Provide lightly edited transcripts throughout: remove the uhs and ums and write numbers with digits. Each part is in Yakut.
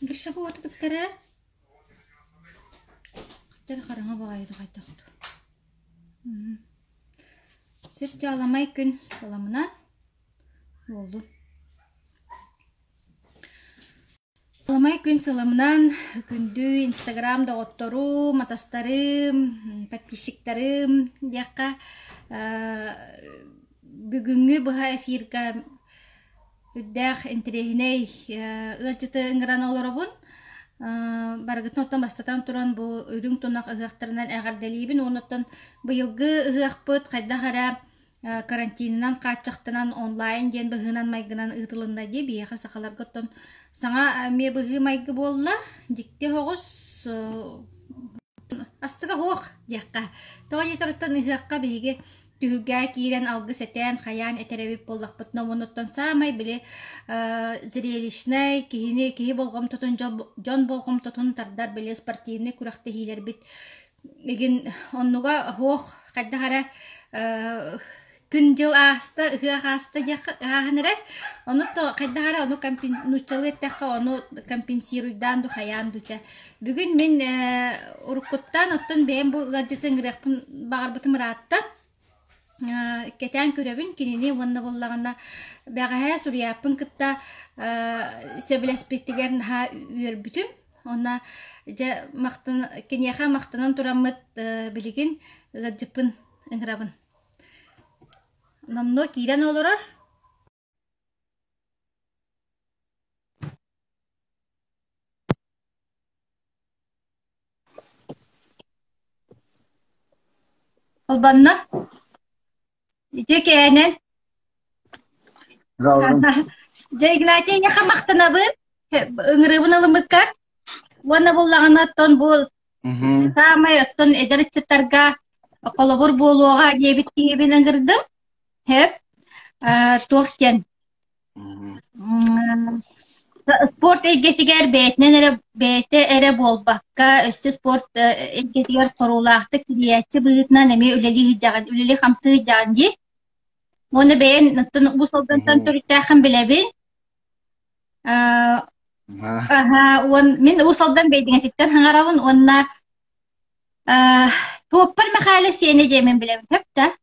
Гриша бу уотутуктара Хаттар хараҥа баҕайыта хайдах Сир дьааламай күн саламынан буоллун. Аламай күн сыламынан күндү инстаграм доҕотторум, атастарым, подписчиктарым диэххэ бүгүҥҥү быһа эфирга үрдээх интэриэһинэй ыалдьыты ыҥыран олоробун. Барыгытын оттон бастатан туран бу үрүҥ тунах ыһыахтарынан эҕэрдэлиибин уонна оттон быйылгы ыһыахпыт хайдах эрэ карантинынан хааччахтанан онлайн диэн быһыынан-майгынан ыытылынна дии биһиэхэ сахаларга оттон саҥа эмиэ быһыы-майгы буолла дьикти оҕус астыга суох диэххэ тоҕо диэтэриттэн ыһыахха биһиги түһүлгэҕэ киирэн алгыс этээн хайаан этэр эбит буоллахпытына уонна оттон саамай били зрелищнай киһини киһи болҕомтотун дьон болҕомтотун тардар били спортивнай күрэхтэһиилэрбит Игин оннуга суох хайдах эрэ күн-дьыл ааста, ыһыах ааста диэх ааһан эрэр. Ону то хайдах эрэ ону нууччалыы эттэххэ ону компенсируйдаан ду хайаан ду чэ. Бүгүн мин уруккуттан оттон бэйэм бу ыалдьыты ыҥырыахпын баҕарбытым ыраатта. Кэтээн көрөбүн кинини уонна буоллаҕына бэҕэһээ суруйааппын кытта сөбүлэспитигэр наһаа үөрбүтүм. Уонна дьэ махтан киниэхэ махтанан тураммыт билигин ыалдьыппын ыҥырабын. Номнуо киирэн олорор. Холбонно. Ити кээнэн. Дьэ, Игнатий, эйиэхэ махтанабын. Ыҥырыыбын ылыммыккар. Уонна буллаҕына оттон бу саамай оттон эдэр ыччаттарга холобур буолуоҕа диэбит киһибин ыҥырдым. Хөп. Туох диэн Спорт эйгэтигэр бэйэтинэн эрэ бэйэтэ эрэ буолбакка, өссө спорт эйгэтигэр хоруулаахтык тэрийээччи быһыытынан эмиэ үлэлии сылдьаҕын, үлэлии-хамсыы сылдьаҕын дии. Уонна бэйэҥ оттон Уус Алдантан төрүттээххин билэбин. Аһа, уон мин Уус Алдан Бэйдиҥэтиттэн хаҥарабын уонна Туоппар Мэхээлэ сиэнэ диэмин билэбин, сөп да?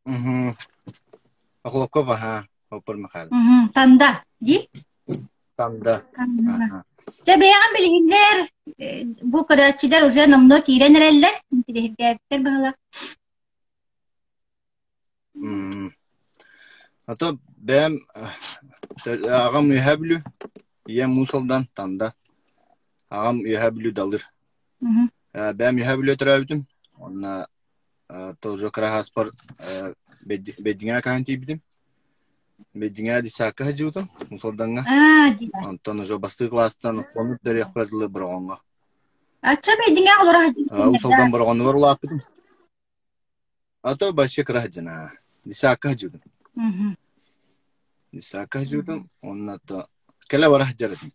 Мгм. Охлопков, аһаа, Оппор Михайлов. Мгм, Танда дии? Танда. Аха. Дьэ бэйэҕин билиһиннэр, бу көрөөччүлэр уже номнуо киирэн эрэллэр, интириэһиргээбиттэр быһыылаах. М. А то бэйэм аҕам Үөһээ Бүлүү, ийэм Уус Алдан, Танда. Аҕам Үөһээ Бүлүү Далыр. Бэйэм Үөһээ Бүлүү төрөөбүтүм. Уонна тоже кыраһааспар Бэйдиҥээ хаһан тиийбитим. Бэйдиҥээ десятка сылдьыбытым Уус Алдаҥҥа. Онтон уже бастакы кылаастан оннук төрүөхпэр дылы Бороҕоҥҥо. Ачча Бэйдиҥээ олоро Уус Алдан Бороҕонугар улааппытым. А то вообще кыра сылдьан десятка сылдьыбытым. Десятка сылдьыбытым уонна то кэлэ бара сылдьар этим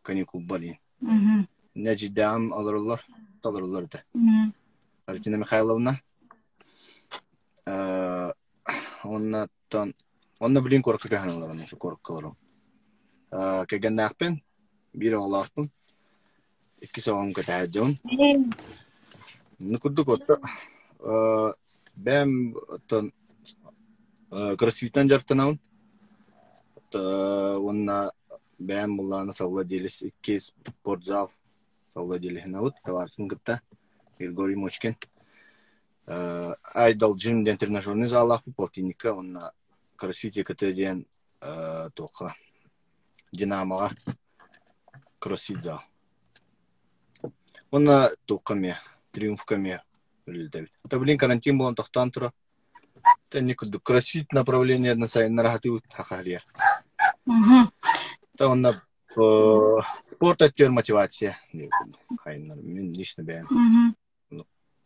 каникулбар диэн. Нэдьийдээҕим олороллор, толороллор этэ. Валентина Михайловна. Оннаттан онно билин куоракка көһөн олорон ошо куоракка олором. Кэргэннээхпин, биир оҕолоохпун. Иккис оҕом кэтэһэр дьон. Ну курдук отто бэм оттон кроссфитынан дьарыктанабын. Уонна Бэйэм былаана совладелец икки спортзал совладелеһинабыт табаарыспын кытта Григорий Мочкин. Айдал Джим диэн тренажерный заллаахпыт полтинникка уонна CrossFit ЕКТ диэн туохха Динамоҕа CrossFit зал. Уонна туохха эмиэ Триумфка эмиэ үлэлэтэбит. Это блин карантин буолан тохтоон турар. Тэнни курдук кроссфит направлениетын сайыннара сатыыбыт хахалыйар. Онно спорт өттүгэр мотивация хайыннар мин лично бэйэм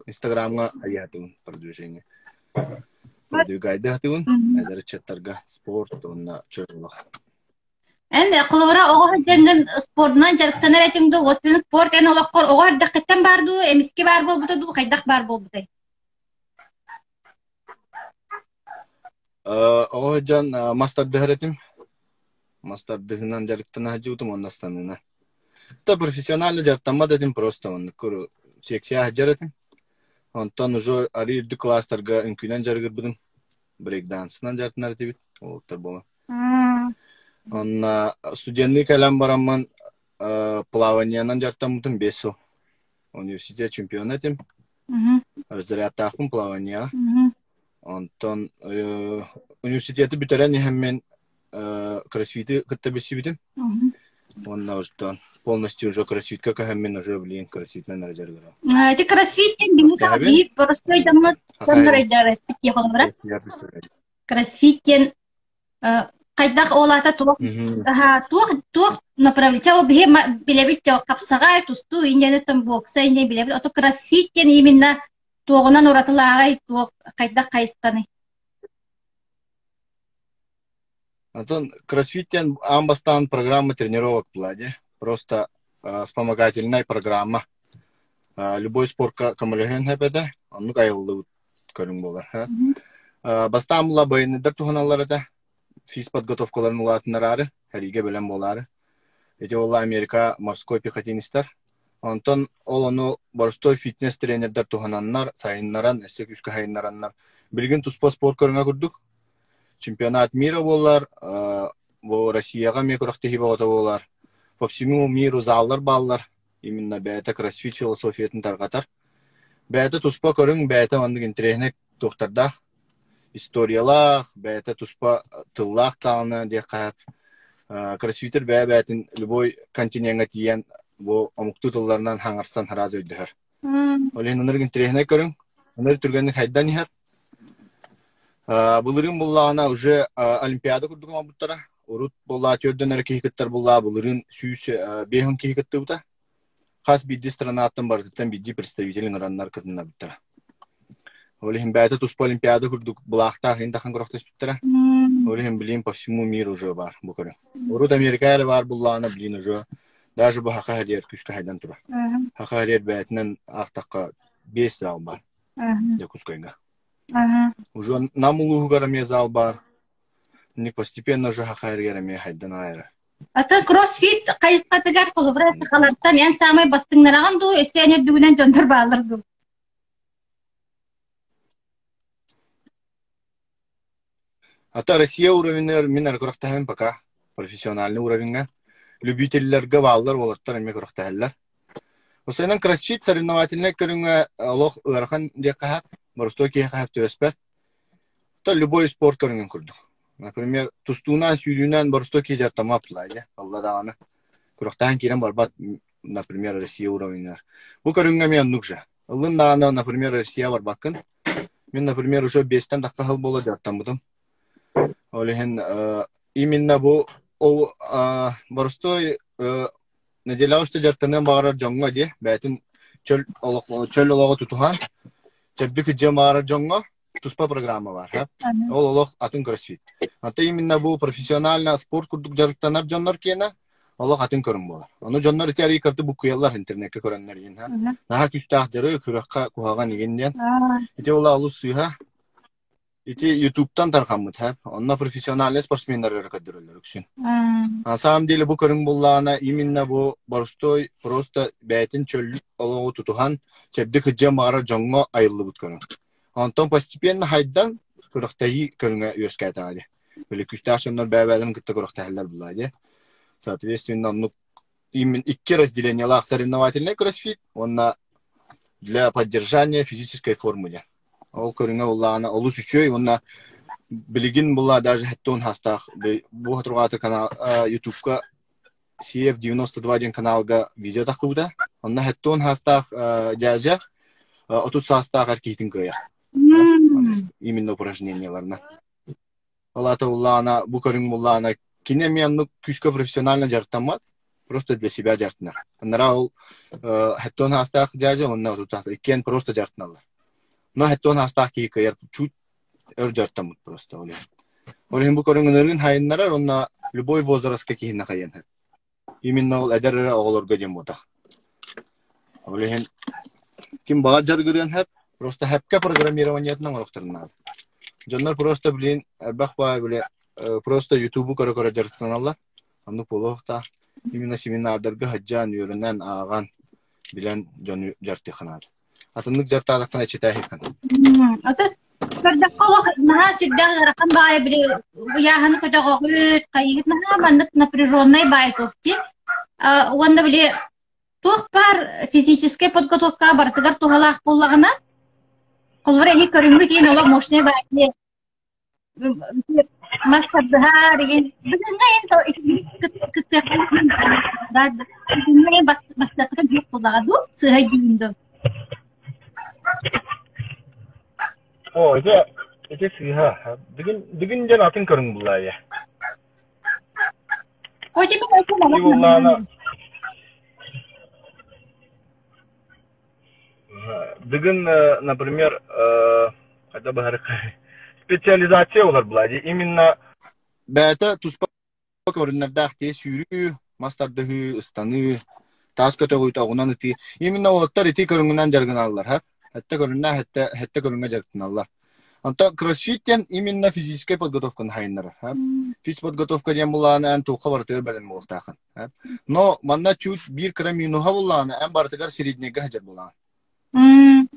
инстаграмҥа айыһатыбын продвижение продвигайды сатыыбын эдэр ыччаттарга спорт уонна чөл олох Эн холобура оҕо сылдьаҥҥын спордунан дьарыктанар этиҥ дуу, уостан спорт эн олоххор оҕо эрдэххиттэн баар дуу, эмискэ баар буолбута дуу, хайдах баар буолбутай? Оҕо сылдьан мас тардыһар этим. Мас тардыһыынан дьарыктана сылдьыбытым уонна ыстаныынан. Да профессионально дьарыктаммат этим просто оннук секция сылдьар этим. Онтон уже арыы үрдүк кылаастарга үҥкүүнэн дьарыгырбытым. Брейкдансынан дьарыктанар этибит уолаттар буолан. Онно студенныы кэлэн бараммын плаваниенан дьарыктаммытым 5 сыл. Университет чемпиона этим. Разрядтаахпын плаванияҕа. Онтон университеты бүтэрэн иһэммин кроссфиты кытта билсибитим. Уонна устан полностью уже кроссфитка көһөммүн уже билигин кроссфитынан эрэ дьарыгырабын. Ити кроссфит диэн биһиги биир боростуой дьоҥҥо дьоннор өйдөөбөппүт дии холобура. Кроссфит диэн хайдах ол аата туох туох туох направление ол биһи билэбит хапсаҕай тустуу инньэниттэн бокса инньэ билэбит ото кроссфит диэн именно туоҕунан уратылааҕай туох хайдах хайысханый Антон кроссфит диэн аан бастаан программа тренировок была дии. Просто вспомогательная программа. Любой спортка көмөлөһүөн сөп этэ. Оннук айыллыбыт көрүҥ буолар. Бастаан була байыныдар туһаналлар этэ. Физподготовкаларын улаатыннараары, сэриигэ бэлэм буолаары. Ити буолла Америка морской пехотинецтар. Онтон ол ону боростуой фитнес-тренердэр туһананнар, сайыннаран, өссө күүскэ сайыннараннар. Билигин туспа спорт көрүҥэ курдук. Чемпионат мира буолар, бу Россияҕа эмиэ күрэхтэһии бөҕөтө буолар. По всему миру заллар бааллар. Именно бэйэтэ кроссфит философиятын тарҕатар. Бэйэтэ туспа көрүҥ, бэйэтэ маннык интэриэһинэй туохтардаах, историялаах, бэйэтэ туспа тыллаах даҕаны диэххэ сөп. Кроссфитер бэйэ-бэйэтин любой континеҥҥа тиийэн бу омуктуу тылларынан хаҥарсан сразу өйдөһөр. Ол иһин ынырык интэриэһинэй көрүҥ. Ынырык түргэнник хайдан иһэр. Былырыын буллаҕына уже Олимпиада курдук оҥорбуттара. Урут буоллаа түөрдэн эрэ киһи кыттар буллаа, былырыын 150 киһи кыттыбыта. Хас биирдии странаттан барытыттан биирдии представитель ыҥыраннар кытыннарбыттара. Ол иһин бэйэтэ туспа Олимпиада курдук былаахтаах иһин тахан күрэхтэспиттэрэ. Ол иһин билигин по всему миру уже баар бу көрүҥ. Урут Америка эрэ баар буллаҕына билигин уже даже бу Хаха Хэрриэр күүскэ хайдан турар. Хаха Хэрриэр бэйэтинэн аахтахха биэс зал баар Дьокуускайга. Уже Нам улууһугар эмиэ зал баар. Не постепенно уже Хаха Хэрриэр эмиэ хайдан аайра. Аты кроссфит хайысхатыгар холобура сахалартан эн саамай бастыҥнараҕын дуу, өссө эн үрдүгүнэн дьоннор бааллар дуу? Ата Россия уровенныгар мин эрэ күрэхтэһэбин пока профессиональный уровеньҥа. Любителлэргэ бааллар уолаттар эмиэ күрэхтэһэллэр. Осойунан кроссфит соревновательнай көрүҥэ олох ыарахан диэххэ сөп, боростуой киһиэхэ сөп түбэспэт. То любой спорт көрүҥүн курдук. Например, тустуунан, сүүрүүнэн боростуой киһи дьарыктаммат буолла Алла даҕаны. Күрэхтэһэн киирэн барбат, например, Россия уровеньыгар. Бу көрүҥҥэ эмиэ оннук же. Ыллын даҕаны, например, Россия барбаккын. Мин, например, уже биэстэн тахса сыл буола дьарыктаммытым. Ол иһин именно бу ол боростуой нэдиэлэҕэ үстэ дьарыктаныан баҕарар дьоҥҥо диэ, бэйэтин чөл олох чөл олоҕу тутуһан, чэбдик сылдьыан баҕарар дьоҥҥо туспа программа баар. Ол олох атын кроссфит. А то именно бу профессионально спорт курдук дьарыктанар дьоннор киэнэ олох атын көрүҥ буолар. Ону дьоннор ити арыый карты буккуйаллар интернеккэ көрөннөр иһин. Наһаа күүстээх дьарык, күрэххэ куһаҕан игин диэн. Ити ол олус сыыһа. Ити Ютубтан тарҕаммыт, һэ. Онно профессиональный спортсменнар эрэ көрдөрөллөр үксүн. На самом деле бу көрүҥ буллаҕына именно бу боростуой просто бэйэтин чөл олоҕу тутуһан чэбдик сылдьыан баҕарар дьоҥҥо айыллыбыт көрүҥ. Онтон постепенно хайдан күрэхтэһии көрүҥэ үөскээтэҕэ дии. Били күүстээх дьоннор бэйэ-бэйэлэрин кытта күрэхтэһэллэр буллаа дии. Соответственно, оннук именно икки разделениелаах соревновательный кроссфит уонна для поддержания физической формы диэн. Ол көрүҥэ буллаҕына олус үчүгэй уонна билигин булла даже хэттон хастаах бу хатырҕааты канал Ютубка CF92 диэн каналга видео тахсыбыта. Онно хэттон хастаах дьээдьэ 30 саастаах эр киһитин кыайар. Именно упражненияларынан. Ол аата буллаҕына, бу көрүҥ буллаҕына, кини эмиэ оннук күүскэ профессионально дьарыктаммат, просто для себя дьарыктанар. Анараа ол хэттон хаастаах дьээдьэ уонна отут иккиэн просто дьарыктаналлар. Но хэттон хаастаах киһи кыайар чуть өр дьарыктаммыт просто ол иһин. Ол иһин бу көрүҥ ынырыын хайыннарар уонна любой возрастка киһини хайыан сөп. Именно ол эдэр эрэ оҕолорго диэн буотах. Ол иһин ким баҕар дьарыгырыан сөп, просто сөпкө программированиетынан оҥоруохтарын наада. Дьоннор просто блин элбэх баай били просто ютубу көрө-көрө дьарыктаналлар. Оннук буолуохтаах. Именно семинардарга сылдьан, үөрэнэн, ааҕан, билэн дьону дьарыктыахха наада. Атыннык дьарыктаатаххына иччитээһиккин. Аты көрдөххө олох наһаа сүрдээх ыарахан баайы били ыйааһыны көтөҕөҕүт, хайыгыт наһаа маннык напряженнай баай туох дии. Уонна били туох баар физическэй подготовкаҕа барытыгар туһалаах буоллаҕына, холобура эһи көрүҥҥүт иһин олох мощнай баайы мас тардыһар игин бүгүҥҥэ иһин кыттыахпын бүгүҥҥэ иһин бастакытын суох буоллаҕа дуу сыһай дьүүн дуу О, ити ити сыыһа. Бүгүн бүгүн диэн атын көрүҥ буллаайа. Ой, типа Ити буллаана Бүгүн, например, хайда быһарык специализация олар була именно бэйэтэ туспа көрүннэрдээх тиэ сүүрүү, мас тардыһыы, ыстаныы, таас көтөҕүүтэ, оҕунан ытыы. Именно уолаттар ити көрүҥүнэн дьарыгыналлар, һэ? Хэттэ көрүннээх, хэттэ, хэттэ көрүҥҥэ дьарыктаналлар. Онтон кроссфит диэн именно физическэй подготовканы хайыннарар. Һэ? Физподготовка диэн булааны эн туохха барытыгар бэлэм буолуохтааххын. Но манна чуть биир кыра минуһа буллаҕына, эн барытыгар среднейгэ сылдьар буолаҕын.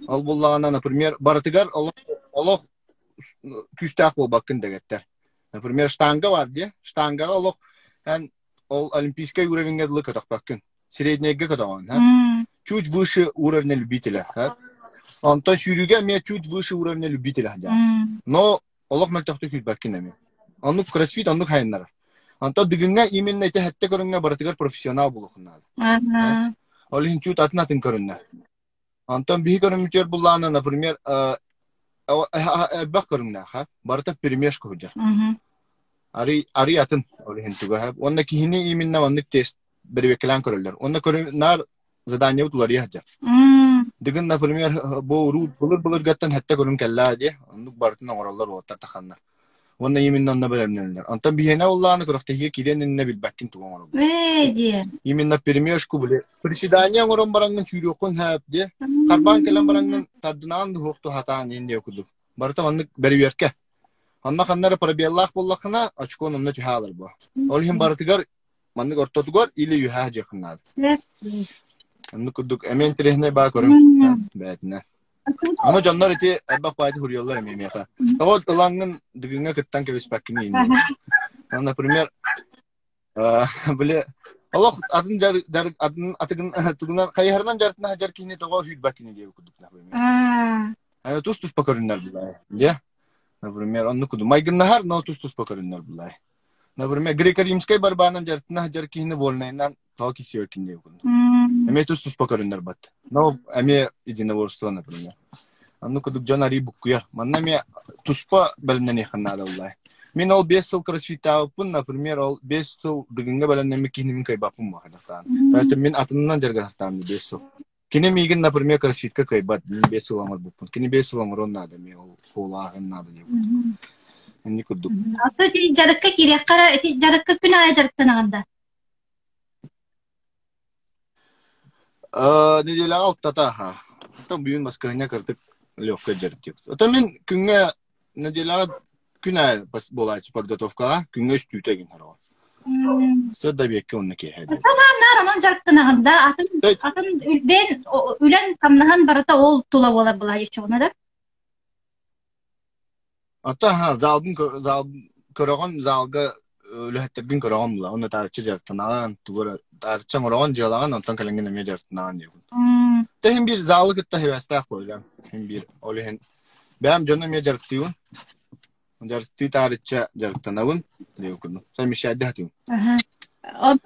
Ол буллаҕына, например, барытыгар олох, олох күүстээх буолбаккын дэгэттэр. Например, штанга бар дии. Штангаҕа олох эн ол олимпийскай уровеньга дылы көтөхпөккүн. Среднейгэ көтөҕүн. Чуть выше уровня любителя. Онтон сүүрүүгэ эмиэ чуть выше уровня любителя сылдьаҕын. Но олох мөлтөхтүк күүрбэккин эмиэ. Оннук кроссфит оннук хайыннарар. Онтон Дыгыҥҥа именно ити сэттэ көрүҥҥэ барытыгар профессионал буолуоххун наада. Ол иһин чуть атын-атын көрүннэр. Онтон биһи көрүммүтүгэр буллаана, например, элбэх көрүҥнээх, барыта перемешка сылдьар. Арый, арый атын ол иһин туга. Уонна киһини именно маннык тест бэрэбиэркэлээн көрөллөр. Уонна көрү наар заданиебыт уларыйа сылдьар. Дыгын, например, бу уруу былыр-былыргаттан сэттэ көрүҥ кэллээ дии. Оннук барытын оҥороллор уолаттар таханнар. Уонна именно онно бэлэмнэнэллэр. Онтон биһиэнэ уллааны күрэхтэһиигэ киириэн иннинэ билбэккин тугу оҥоробун. Ээ диэн. Именно перемешку били приседание оҥорон бараҥҥын сүүрүөххүн сөп диэ. Харбаан кэлэн бараҥҥын тардынаан дуһуох туһатаан иин диэ курдук. Барыта маннык бэрүөркэ. Онно ханна эрэ пробеллаах буоллаххына, очкон онно түһэ аалар буо. Ол иһин барытыгар маннык ортотугар или үһээ дьиэххин наада. Оннук курдук эмиэ интэриэһинэй баа көрүҥ бээтинэ. Ону дьоннор ити элбэх баайты хуруйаллар эмиэ миэхэ. Тоҕо ылаҥҥын Дыгыҥҥа кыттан кэбиспэккин ииннин. Например, били олох атын дьар дьар атын атыгын тугунан хайыһарынан дьарытына сылдьар киһини тоҕо сүүрбэккин диэбит курдук например. Тус-туспа көрүннэр булай. Дьэ. Например, оннук курдук майгыннаһар, но тус-туспа көрүннэр булай. Например, греко-римскай барбаанан дьарытына сылдьар киһини вольнайынан тоҕо киссиэбэккин диэбит курдук. Эмиэ тус-туспа көрүннэр бат. Но эмиэ единоборство, например. Оннук курдук дьон арыы буккуйар. Манна эмиэ туспа бэлэмнэниэххин наада буоллаҕай. Мин ол 5 сыл кроссфиттаабыппын, например, ол 5 сыл Дыгыҥҥа бэлэмнэммит киһини мин кыайбаппын буолла. Поэтому мин атынынан дьарыгырахтаам 5 сыл. Кини миигин, например, кроссфитка кыайбат. Мин 5 сыл оҥорбуппун. Кини 5 сыл оҥоруон наада, эмиэ ол куолааһын наада диэбит. Инник курдук. Аты ити дьарыкка киириэххэ ити дьарыкка күн аайы дьарыктанаҕын да? Неделяҕа алтата аһа. Оттон бүгүн баскыһыанньа кырдык легкай дьарык диэбит. Оттон мин күҥҥэ неделяҕа күн аайы буолааччы подготовкаҕа күҥҥэ үстүүтэ гин хараҕа. Сыр да биэккэ уонна киэһэ диэн. Санааннар онон дьарыктанаҕын да атын атын үлбэн үлэн хамнаһан барыта ол тула буолар былаһайыччоҕуна да. Ата аһа залбын зал көрөҕүн залга үлэһиттэргин көрөҕүн була уонна таарыччы дьарыктанаҕын тугу эрэ таарыччы оҥороҕун дьыалаҕын онтон кэлэҥҥин эмиэ дьарыктанаҕын диэбин. Тэ иһин биир залы кытта сибээстээх буоллам иһин биир ол иһин бэйэм дьону эмиэ дьарыктыыбын дьарыктыы таарычча дьарыктанабын диэбит курдук совмещать сатыыбын.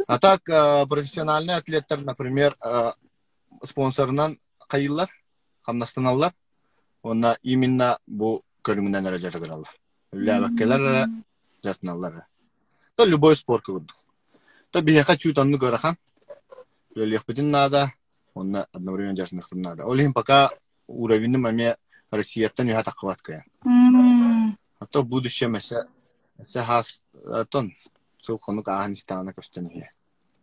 А так профессиональный атлеттар например спонсорынан хайыыллар хамнастаналлар Уонна именно бу көрүҥүнэн эрэ дьарыгыраллар. Үлэлээбэккэлэр эрэ дьарыктаналлар эрэ. То любой спорт курдук. То биһиэхэ чуть оннук ыарахан. Үлэлиэхпитин наада, уонна одновременно дьарыктаныахпытын наада. Ол иһин пока уровенным эмиэ Россияттан үһэ таххыбат кыайан. А то в будущем эсэ эсэ хаас тон сыл хонук ааһан истэҕинэ көстөн иһиэ.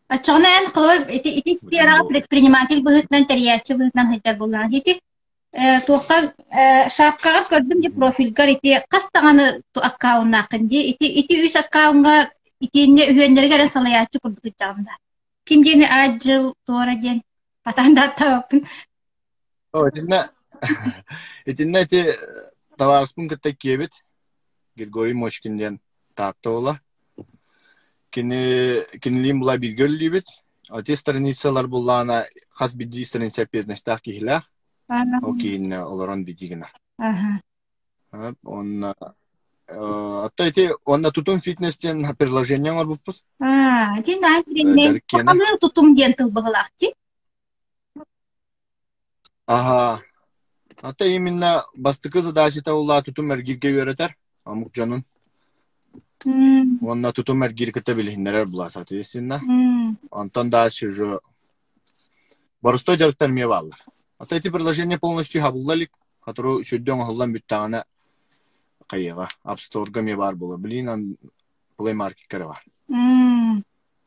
Оччоҕуна эн холобур ити ити сфераҕа предприниматель быһыытынан тэрийээччи быһыытынан сылдьар буоллаҕын ити туохха шапкаҕа көрдүм дии профильгар ити хас даҕаны аккауннааххын дии ити ити үс аккауҥҥа Итиэннэ үһүөннэригэр эрэн салайааччы курдук ыдьаҕым да. Ким диэни аат дьыл туора диэн хатаан да аттаабаппын. О, итиннэ итиннэ ити табаарыспын кытта киэбит Григорий Мочкин диэн Таатта уола. Кини кинилиин була бииргэ үлэлиибит. Ити страницалар буллаана хас биирдии страница эппиэтинэстээх киһилээх. Ол киһиннэ олорон види гынар. Уонна Оттон ити уонна Тутум фитнес диэн приложение оҥорбуппут. Аа, ити наан киириннэ сахалыы тутум диэн тыл быһылаах дии. Аха. Ата именно бастакы задачата улаа тутум эргииргэ үөрэтэр омук дьонун. Уонна тутум эргиир кытта билиһиннэрэр була соответственно. Онтон дальше уже боростой дьарыктар эмиэ бааллар. Ата ити приложение полностью хабылла илик, хатору сүрдэ оҥоһуллан бүттэҕинэ хайыаҕа, App Store-га эмиэ баар буолар. Блин, Play Market-ка эрэ баар.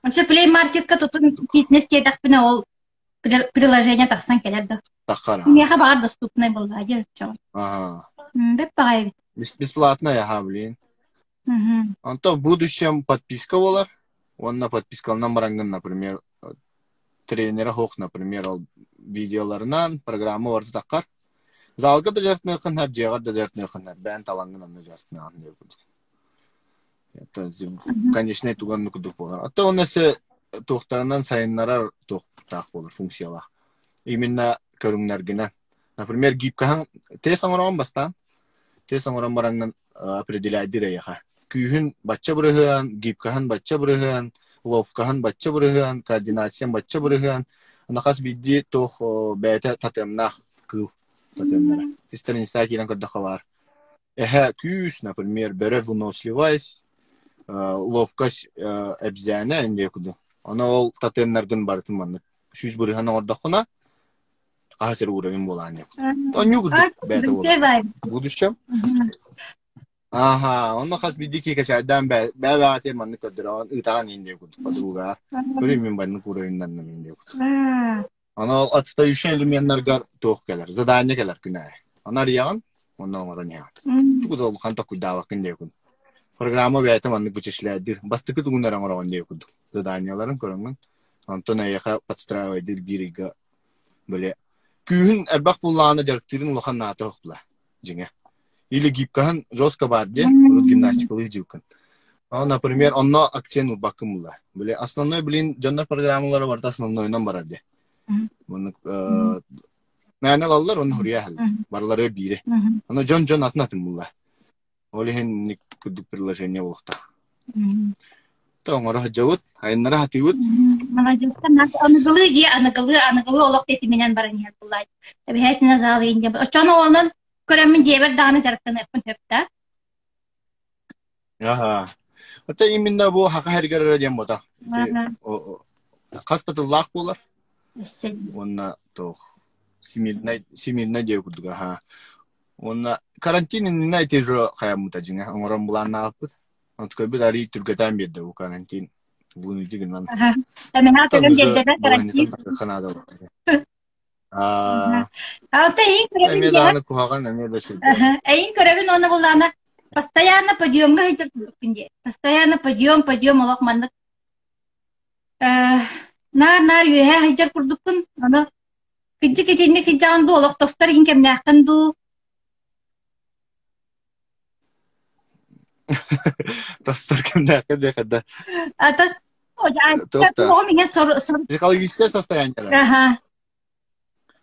Вообще Play Market-ка тутум фитнес диэтэхпинэ ол приложение тахсан кэлэр да. Таххар. Миэхэ баҕар доступнай буолла дии оччоҕо. Ага. Бэп баҕайы эбит. Бесплатно аха, блин. Онтон в будущем подписка буолар. Уонна подпискаланан бараҥҥын, например, тренера суох, например, ол видеоларынан программа барыта таххар. Залга да дьарыктаныаххын сөп, дьиэҕэр да дьарыктаныаххын сөп. Бэйэҥ талаҥҥын онно дьарыктанаҕын диэн курдук. Конечный туган курдук буолар. А то он өссө туохтарынан сайыннарар туохтаах буолар, функциялаах. Именно көрүҥнэргинэн. Например, гибкаһын тест оҥороҕун бастаан. Тест оҥорон бараҥҥын определяйдыр эйиэхэ. Күүһүн бачча бырыһыан, гибкаһын бачча бырыһыан, ловкаһын бачча бырыһыан, координациян бачча бырыһыан. Аны хас биирдии туох бэйэтэ тотемнаах кыыл тотемнара. Тистэринистаа киирэн көрдөххө баар. Эһэ күүс, например, бөрө выносливость, ловкость эбзээнэ инде курдук. Ону ол тотемнаргын барытын маннык 100% оҥордоххуна, хаһа сир уровень буолаан диэх. Онньуу курдук бэйэтэ буолар. В будущем. Аха, онно хас биирдии киһи кэчээйдээн бэйэ-бэйэҕэ маннык көрдөрөҕүн, ыытаҕын иин диэх курдук подруга. Көрүм мин маннык уровеннанным иин диэх курдук. Аны ол отстающий элеменнаргар туох кэлэр, задание кэлэр күн аайы. Аны арыйаҕын, онно оҥорон иһэҕин. Тугу да улахан толкуйдаабаккын диэх курдук. Программа бэйэтэ маннык вычисляйдыыр. Бастакы тугун эрэ оҥороҕун диэх курдук. Заданиеларын көрөҥҥүн. Онтон эйиэхэ подстраивайдыыр биир ыйга били күүһүн элбэх буллаҕына дьарыктыырын улахан наата суох дьиҥэ. Или гибкаһын жестко баар диэн, урут гимнастикалыы дьиуккун. Ол, например, онно акцент уурбаккын була. Били основной, блин, дьоннор программалара барыта основнойунан барар диэ. Маннык мээнэ ылаллар, онно хуруйа аһаллар. Барылары биири. Ону дьон-дьон атын-атын булла. Ол иһин курдук приложение буолуохтаах. Оҥоро сылдьабыт, айаннара сатыыбыт. Маладьыастар, аныгылыы дии, аныгылыы, аныгылыы олох тэтиминэн баран иһэр буоллаай. Эбэһээтинэ зал иһин диэн. Оччону онон көрөммүн дьиэбэр даҕаны дьарыктаныахпын сөп да? Аха. Это именно бу хака хэригэр эрэ диэн буотах. Хас да тыллаах буолар. Уонна туох всемирнай всемирнай диэ курдук аха. Уонна карантин иннинэ ити же хайаммыта дьиҥэ оҥорон былааннаабыппыт. Онтукайбыт арыый түргэтээн биэрдэ бу карантин вынуди гынан. Эмэһэ төгөн биэрдэ карантин. Аа. Алта эйин көрөбүн Эмиэ даҕаны куһаҕан, эмиэ да сүрдээх. Эйин көрөбүн уонна буллаана постоянно подъемҥа сылдьар курдукпун дии. Постоянно подъем, подъем олох маннык наар-наар үөһээ сылдьар курдукпун. Аны кырдьык итинник сылдьаҕын дуу, олох тостор иһин кэмнээххин дуу? Тостор кэмнээххин диэхэ да. Ата оҕом иһэ сор Психологическое состояние. Аха.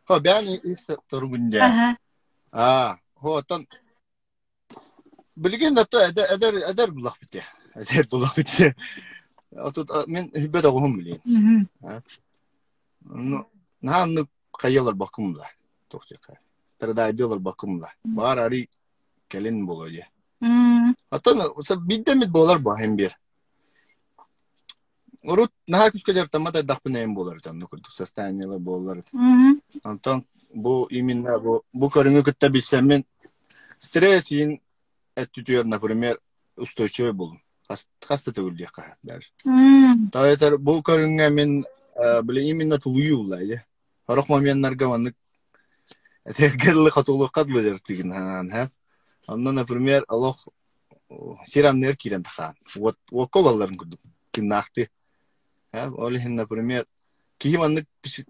Хо бэйэн ис туругун дьэ. Аха. Аа, хо оттон билигин да эдэр эдэр эдэр булах бите. Эдэр булах бите. Отут мен хүббэт оҕуһум билигин. Ну, наһаа оннук хайа олорбоккум да. Туох диэххэ. Страдайды олорбоккум да. Баар арый кэлин буолуо дии. Оттон биирдэ эмит буолар бу иһин биир. Урут наһаа күүскэ дьарыктаммат эрдэхпинэ эм буолар этэ, онно курдук состояниелар буолаллар этэ. Онтон бу именно бу бу көрүҥү кытта билсэммин стресс иин өттүтүгэр, например, устойчивый буолум. Хас хас да төгүл диэххэ даже. Тоҕо этэр бу көрүҥҥэ мин били именно тулуйуу булла дии. Сорох моменнарга маннык этэргэ дылы хотулуохха дылы дьарыктыгын ханаан, Онно, например, олох. Сир анныгар киирэн тахаан. Уот уокка угалларын курдук тыыннаахтыы. Ол иһин, например, киһи маннык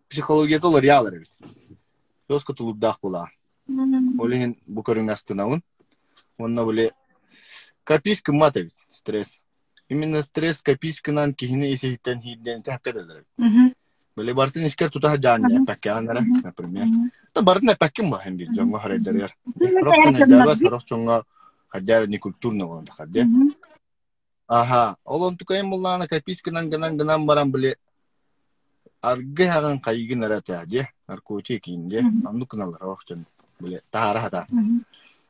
психологията уларыйаалар эбит. Жестко тулуурдаах буолаҕын. Ол иһин бу көрүҥ астынабын. Уонна били капись гыммат эбит стресс. Именно стресс капись гынан киһини ис-иһиттэн иһиирдэн тэһэккэ да эбит. Били барытын искэр тута сылдьаан эппэккэҕин эрэ, например. Да барытын эппэккин баһын биир дьоҥҥо харайдарыгар. Сорох дьон өйдөөбөт, сорох дьоҥҥо хадьаар некультурно буолан тахар дии. Аха, ол онтукайын буллаҕына кописканан гынан гынан баран били аргы хаҕын хайыгын эрэ этээ дии, наркотик иин дии, оннук гыналлар сорох дьон били таһаара сатаан.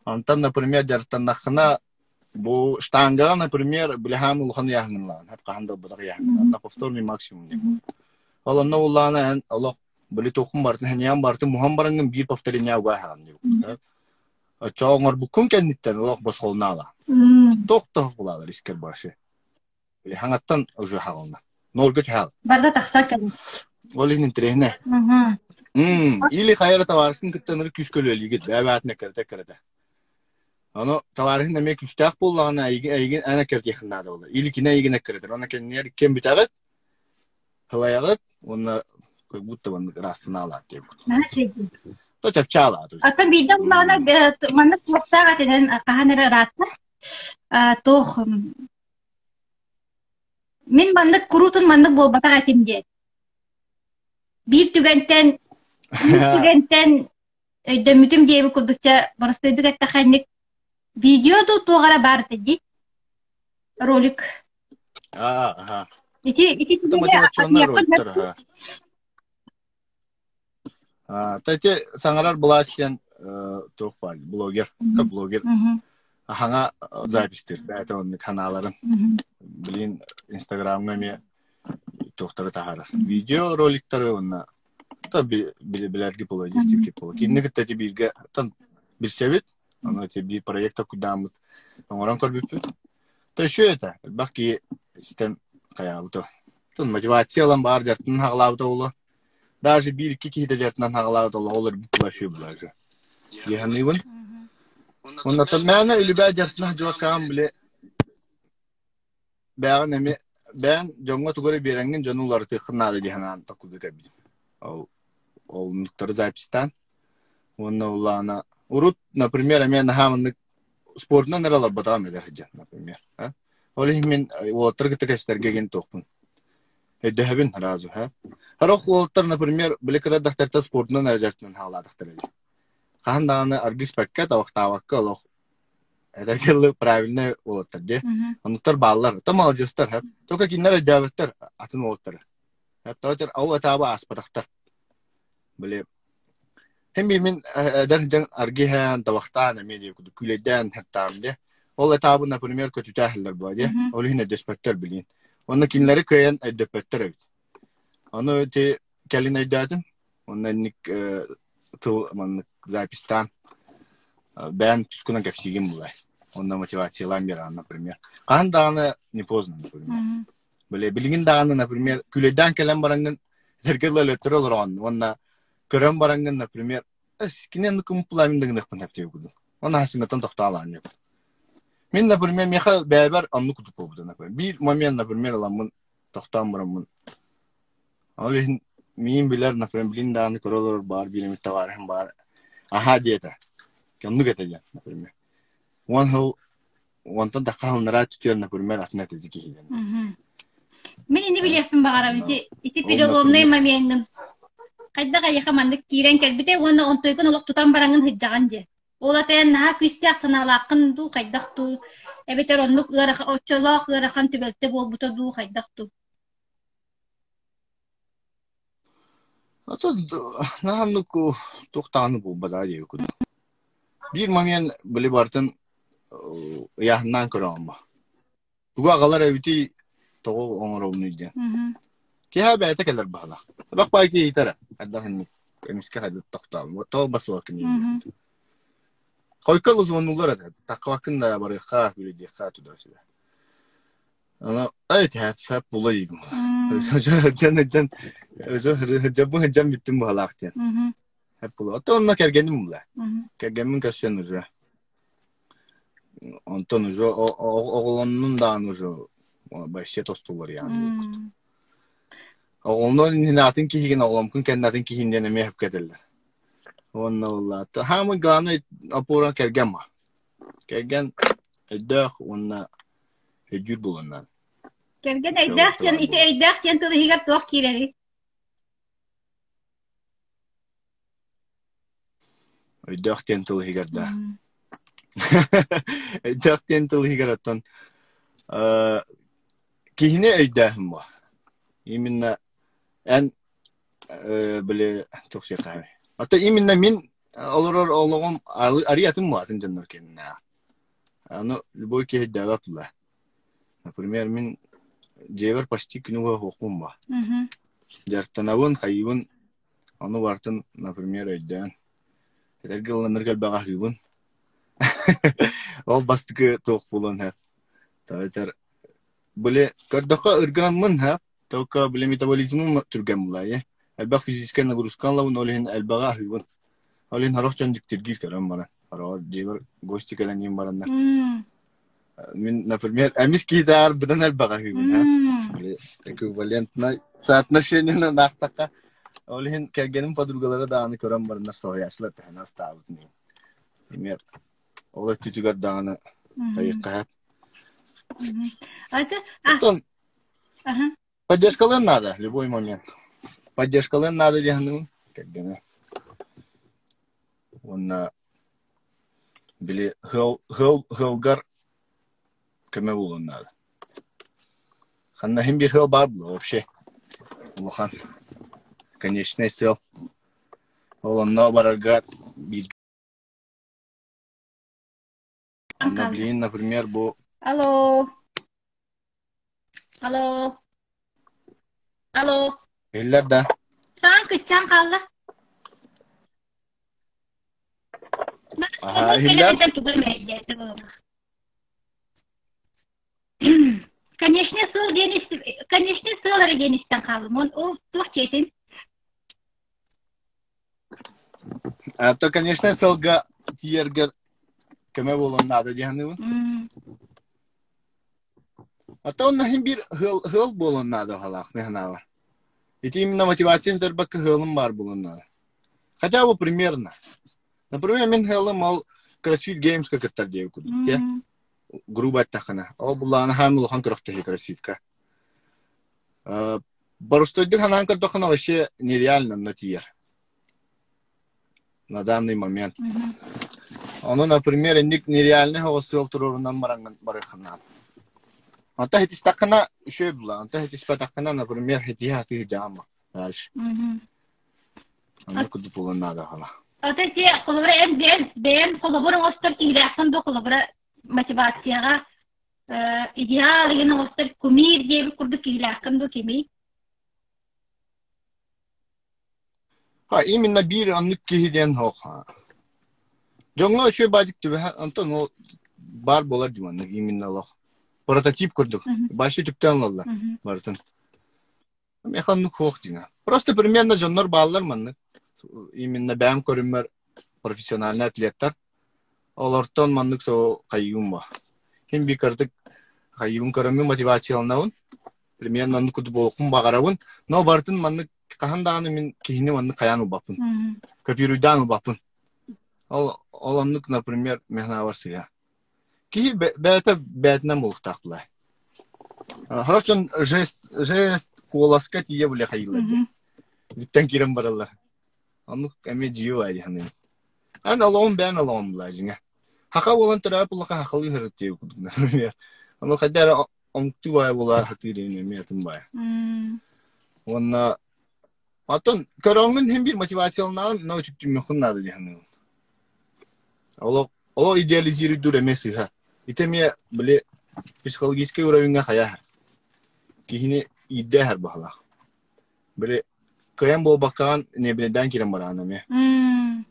Онтон, например, дьарыктаннаххына бу штангаҕа, например, били хаам улахан ыйааһыҥҥын ылаҕын, хаһан да ылбатах ыйааһыҥҥын, на повторный максимум диэн буолар. Ол онно буллаҕына эн олох били туоххун барытын хэнийэн барытын муһан бараҥҥын биир повторение угаһаҕын диэн Оччоҕо оҥорбуккун кэнниттэн олох босхолунаала. Тох-тох булаалар искэр башы. Или хаҥаттан уже хаҕылна. Нолга түһээл. Барда тахсар кэлин. Ол иһин интэриэһинэ. Или хайара табаарыскын кытта ынырык күүскэ үлэлиигит. Бэйэ-бэйэтин эккирэтэ-эккирэтэ. Ону табаарыһын эмиэ күүстээх буоллаҕына эйигин эйигин эн эккирэтиэххин наада буолар. Или кини эйигин эккирэтэр. Уонна кэннигэр иккиэн бүтэҕит, Һылайаҕыт уонна как будто маннык ыраастанаалаат диэбит. Наһаа үчүгэй. То чапчаалаат уже. Оттон биирдэ буллаҕына маннык туохтаах этинэн хаһан эрэ ыраатта. Туох мин маннык куруутун маннык буолбатах этим диэн. Биир түгэнтэн биир түгэнтэн өйдөммүтүм диэбит курдук чэ боростуойдук эттэххэ инник видео дуу туох эрэ баар этэ дии ролик Аха. Ити ити Это мотивационный роликтар аха. А, эти саҥарар былаас диэн туох баар блогер, блогер хаҥа запистир бэйэтэ оннук ханааларын. Блин, Инстаграмҥа эмиэ туохтары таһаарар. Видео роликтары уонна та билэрги буолуо, дьиэстиирги буолуо. Кинини кытта ити бииргэ билсэбит, аны ити биир проект кудааммыт оҥорон көрбүппүт. То еще это, элбэх киһи истэн хайаабыта. Мотивация ылан баар дьартынан хаҕалаабыта буолуо. Даже биир-икки киһи да дьартынан хаҕалаабыта олоҕо олорбут вообще была же. Дьиһаныыбын. Онно мээнэ үлүбээ дьартынан дьуоккаҕын били бэҕин эми бэйэн дьоҥҥо тугу эрэ биэрэҥҥин дьону уларытыаххын наада дии санаан токкуйга кэлбитим. Ол ол оннуктары записьтаан уонна улаана урут, например, эмиэ наһаа маннык спордунан эрэ олорботоҕум эдэр сылдьан, например. Ол иһин мин уолаттары кытта кэпсэтэргэ гин туохпун. Өйдөһөбүн сразу, ха. Сорох уолаттар, например, били кыра дьахтартар спордунан эрэ дьарыктанан хаалаатахтар эбит. Хаһан даҕаны аргыспакка, табахтаабакка олох эдэргэ дылы правильный уолаттар дии. Оннуктар бааллар. То маладьыастар, ха. Только кинилэр өйдөөбөттөр атын уолаттары. Тоҕо ол этабы ааспатахтар. Били Һин мин эдэр дьон аргыһан, табахтаан эмиэ диye курдук күүлэйдээн хаттаам диye. Ол этабы, например, көтүтээһэллэр була диye. Ол иһин өйдөспөттөр билигин. Онно кинилэри кыайан өйдөппөттөр эбит. Ону ити кэлин өйдөөтүм. Онно инник тыл маннык записьтаан бэйэн тускунан кэпсиигин булай. Онно мотивациялаан биэрэҕин, например. Хаһан даҕаны не поздно, например. Били билигин даҕаны, например, күүлэйдээн кэлэн бараҥҥын эргэ ыла өлөттөрө олороҕун уонна көрөн бараҥҥын, например, кини оннук кымпылаамин да гыныахпын сөп курдук. Уонна хасыҥҥаттан тохтоолоон диэбит. Мин, например, миэхэ бэйэбэр оннук курдук буолбута, например. Биир момент, например, ыламмын тохтоон бараммын. Ол иһин миин билэр, например, билин даҕаны көрө олорор баар биир эмит табаарыһым баар. Аһаа диэтэ. Оннук этэ диэн, например. Уон сыл Онтон тахха ханнараа түтүөр, например, атын этэ киһи диэн. Мин ини билиэхпин баҕарабын ити ити переломный момеҥҥын. Хайдах эйиэхэ маннык киирэн кэлбитэ уонна онтуйгун олох тутан бараҥын сылдьаҕын дьэ. Ол атайан наһаа күүстээх санаалааххын дуу, хайдах дуу, эбэтэр оннук ыарахан оччолоох ыарахан түбэлтэ буолбута дуу, хайдах дуу. Наһаа оннук туох даҕаны буолбатаҕа диэки курдук. Биир момент били барытын ыйааһыннаан көрөҕүн бо. Тугу аҕалар эбитий тоҕо оҥоробунуй диэн. Киһи бэйэтэ кэлэр баһылаах. Табах баай киһи ыйытара. Хайдах инник эмискэ хайдах тохтоом. Тоҕо басылаккын диэн. Хойко лузуоннулар этэ. Таххабаккын да барыахха, үлэлиэххэ туда-сюда. Аны эт була иигим. Дьон дьон дьон бүттүм быһалаах диэн. Хэп була. Оттон онно кэргэним була. Кэргэммин көрсөн уже. Онтон уже оҕолоннун даҕаны уже вообще тостулар яғни. Оҕолонон иннинэ атын киһигин оҕоломкун кэннэ атын киһин диэн эмиэ сөпкө этэллэр. Уонна буоллаата самый главный опора кэргэн ма. Кэргэн өйдөөх уонна өйдүүр буоланнар. Кэргэн өйдөөх диэн ити өйдөөх диэн тыл иһигэр туох киирэрий? Өйдөөх диэн тыл иһигэр да. Өйдөөх диэн тыл иһигэр оттон киһини өйдөөһүн буо. Именно эн били туох сиэххэ Ото именно мин олорор олоҕум арыйатын буо атын дьоннор кэннэ. Аны любой киһи өйдөөбөт була. Например, мин дьиэбэр почти күнү быһа суохпун буо. Дьарыктанабын, хайыыбын Ону барытын, например, өйдөөн, этэргэ ылынарга элбэх аһыыбын. Ол бастакы туох буолуон сөп. Эбэтэр били көрдөххө ыргыһаммын сөп, только били метаболизмым түргэн булаайы. Элбэх физическэй нагрузка ылабын, ол иһин элбэҕи аһыыбын. Ол иһин сорох дьон дьиктиргиир көрөн баран. Сороҕор дьиэбэр гости кэлэн иһин бараннар. Мин, например, эмис киһитээр быдан элбэх аһыыбын, ха. Эквивалентнай соотношениены наахтахха, ол иһин кэргэним подругалара даҕаны көрөн бараннар соһуйааччылар тэһэн астаабытын иһин. Например, ол өттүтүгэр даҕаны хайыхха Оттон поддержкалыан наада любой момент. Поддержкалыан наада диэхинин кэргэнэ. Уонна Били ыал ыал ыалгар көмө буолуон наада. Ханна иһин биир ыал баар буолуо вообще улахан конечный сыал. Ол онно барарга биир Онно билигин, например, бу Алло. Алло. Алло. Иһиллэр да? Саҥ кыччаан хаалла. Аһаа, иһиллэр? Тугу мэйдээти буолла. Конечно, сыл диэн конечно, сыл эрэ диэн истэн хааллым. Ол туох дьиэтин? А то, конечно, сылга тиийэргэр көмө буолуон наада дии саныыбын. А то онно иһин биир ыал, ыал буолуон наада баһалаах мин санаабар. Ити именно мотивация сүтэрбэккэ ыалым баар буолуон наада. Хотя бы примерно. Например, мин ыалым ол CrossFit Games-ка кыттар диэбит курдук, те. Грубо эттэххинэ. Ол буллаҕына хаан улахан күрэхтэһии CrossFit-ка. Боростуойдук санаан көрдөххүнэ вообще нереально онно тиийэр. На данный момент. Ону, например, инник нереальный оҕо сыал туруорунан бараҥҥын барыаххына. Онто хитистэххинэ үчүгэй була, онто хитиспэтэххинэ, например, хитиһэ сатыы дьаама дальше. Оннук курдук буолуон наада хала. Ата ти холобура эн бэйэн бэйэн холобур оҥостор киһилээххин дуу холобура мотивацияҕа идеал игин оҥостор кумир диэбит курдук киһилээххин дуу кимий? Ха, именно биир оннук киһи диэн суох. Дьоҥҥо үчүгэй баадьык түбэһэ, онтон ол баар буолар дии маннык именно олох. Прототип курдук. Башы түптэн ылаллар барытын. Миэхэ оннук суох дьиҥэ. Просто примерно дьоннор бааллар маннык. Именно бэйэм көрүммэр профессиональный атлеттар. Олортон маннык со хайыым ба. Ким би кырдык хайыым көрөммүн мотивацияланабын. Примерно оннук курдук буолуохпун баҕарабын. Но барытын маннык хаһан даҕаны мин киһини маннык хайаан ылбаппын. Копируйдаан ылбаппын. Ол ол оннук, например, механабар сыһа. Киһи бэйэтэ бэйэтинэн буолуохтаах буолаа. Хорош дьон жест жест куоласка тиийэ бile хайыылар диye. Диттэн киирэн бараллар. Оннук эмиэ дьиэ баа дии саныыбын. Эн олоҕум бэйэн олоҕум буолаа дьиҥэ. Хаха буолан төрөөбүт улахан хахалыы сырыт диye курдук, например. Ону хайда эрэ омуктуу баайа буола сатыыр эмиэ атын баайа. Уонна оттон көрөҥҥүн иһин биир мотивацияланаҕын, но үтүктүмүөххүн наада дии саныыбын. Олох олох идеализируйдуур эмиэ сыыһа. Ити эмиэ били психологическай уровеньҥа хайа киһини иирдээһэр баһылаах. Били кыайан буолбаккаҕын небинэйдээн киирэн бараҕын эмиэ.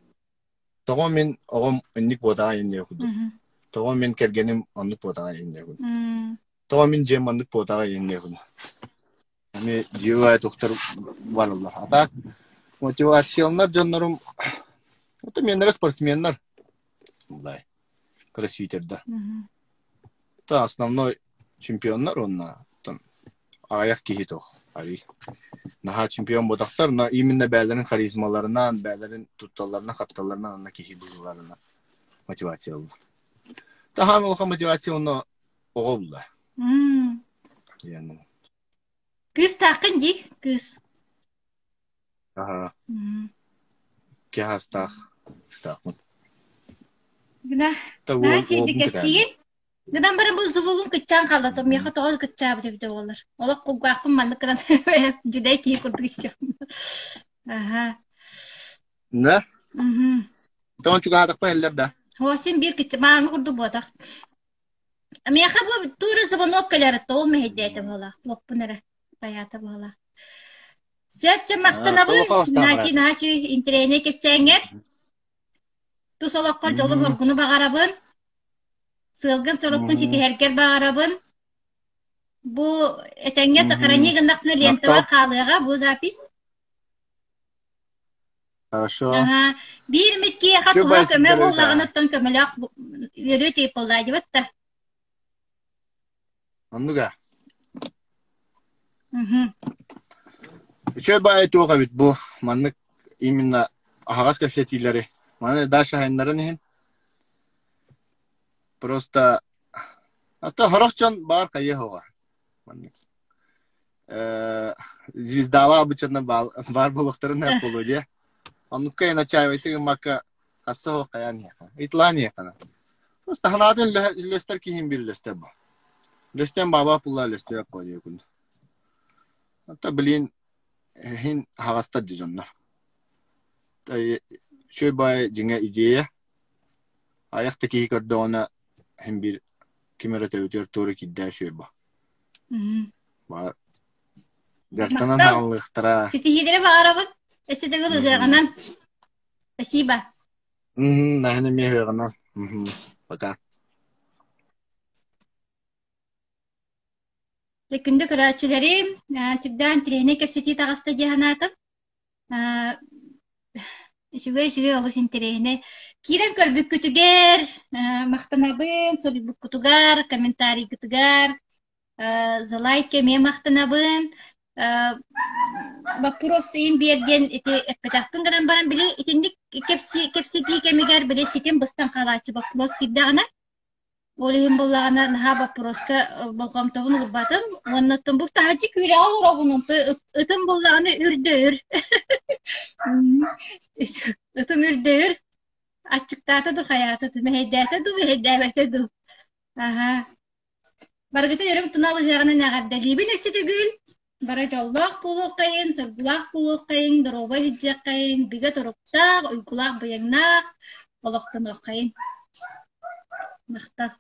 Тоҕо мин оҕом инник буотаҕа инниэ курдук. Тоҕо мин кэргэним оннук буотаҕа инниэ курдук. Тоҕо мин дьиэм маннык буотаҕа инниэ курдук. Эми дьиэ тухтар барыллар. А так мотивацияланар дьоннорум это меннere спортсменнар. Булай. Кроссфитердар. Та основной чемпионнар уонна аҕыйах киһи туох арый наһаа чемпион буотахтар, но именно бээлэрин харизмаларынан, бээлэрин тутталларынан, хапталларынан онно киһи быһыыларынан мотивация ылла. Таһаан улахан мотивация онно оҕо булла. Кыыстааххын дии, кыыс. Аһа. Киһастаах кыыстаахпын. Гына, наһаа сиэрдик кэпсиигин. Гынан баран бу звугум кыччаан хаалла, то миэхэ тоҕо кыччаабыт эбитэ буоллар. Олох кулгаахпын маннык гынан дьүдэй киһи курдук истиэхпин. Аха. Да? Тоҕо чугаһаатахпа иһиллэр да? Оо, син биир кычча мааны курдук буотах. Миэхэ бу тура звонок кэлэр ол мэһэйдээтэ буолаах, туохпун эрэ хайаата буолаах. Сөп дьэ махтанабын, Геннадий Игнатьевич интэриэһинэй кэпсээҥҥэр. Тус олоххор дьолу-соргуну баҕарабын. Сыалгын-соруккун ситиһэргэр баҕарабын. Бу этэҥҥэ сохрани гыннахпына лентабар хаалыаҕа бу запись. Хорошо. Аха. Биир эмит киһиэхэ туһа көмө буоллаҕына оттон көмөлөөх үөрүү тиийполлаадьыбат да. Оннук аа. Үчүгэй баайы туох эбит бу маннык именно аһаҕас кэпсэтиилэри маны дальше айаннарын иһин просто а то сорох дьон баар хайыа суоҕа маннык звездалаах обычно баар буолуохтарын наада буолуо дии оннукка начаивайся гыммакка хасса суох хайаан иһиэхэ ыйыталаан иһиэххэ просто санаатын үллэстэр киһим биир үллэстэр бу үллэстэн баабаа пулла үллэстибэт буо диэкун Ата блин иһин аһаҕастар дии дьоннор үчүгэй баайы дьиҥэ идея айах да киһи көрдөҕүнэ иһин биир ким эрэ төбөтүгэр туора киирдээ үчүгэй бо Баар дьарыктанан Махтал. хааллыахтара. Ситиһиилэри баҕарабыт. Өссө төгүл ыһыаҕынан. Спасибо. Наһаа эмиэ ыһыаҕынан. Пока. Күндү көрөөччүлэрим, сүрдээх интэриэһинэй кэпсэтии таҕыста дии санаатым. Үчүгэй-үчүгэй олус интэриэһинэй. Киирэн көрбүккүтүгэр махтанабын, суруйбуккутугар, комментарийгытыгар, за лайк эмиэ махтанабын. Боппуруос ыйын биэр диэн ити эппэтэхпин гынан баран били итинник кэпсэтии кэмигэр били ситим быстан хаалааччы боппуруос киирдэҕинэ Ол иһин буоллаҕына наһаа боппуруоска болҕомтобун уурбатым уонна оттон бу таһырдьа күүрэҕэ олоробун онтон ытым буоллаҕына үрдэ-үр ытым үрдэ-үр аччыктаата дуу хайаата дуу мэһэйдээтэ дуу мэһэйдээбэтэ дуу аһаа барыгытын өрүҥ тунал ыһыаҕынан эҕэрдэлиибин өссө төгүл бары дьоллоох буолуоххайын соргулаах буолуоххайын доруобай сылдьыаххайын бигэ туруктаах уйгулаах быйаҥнаах олохтонуоххайын махтал.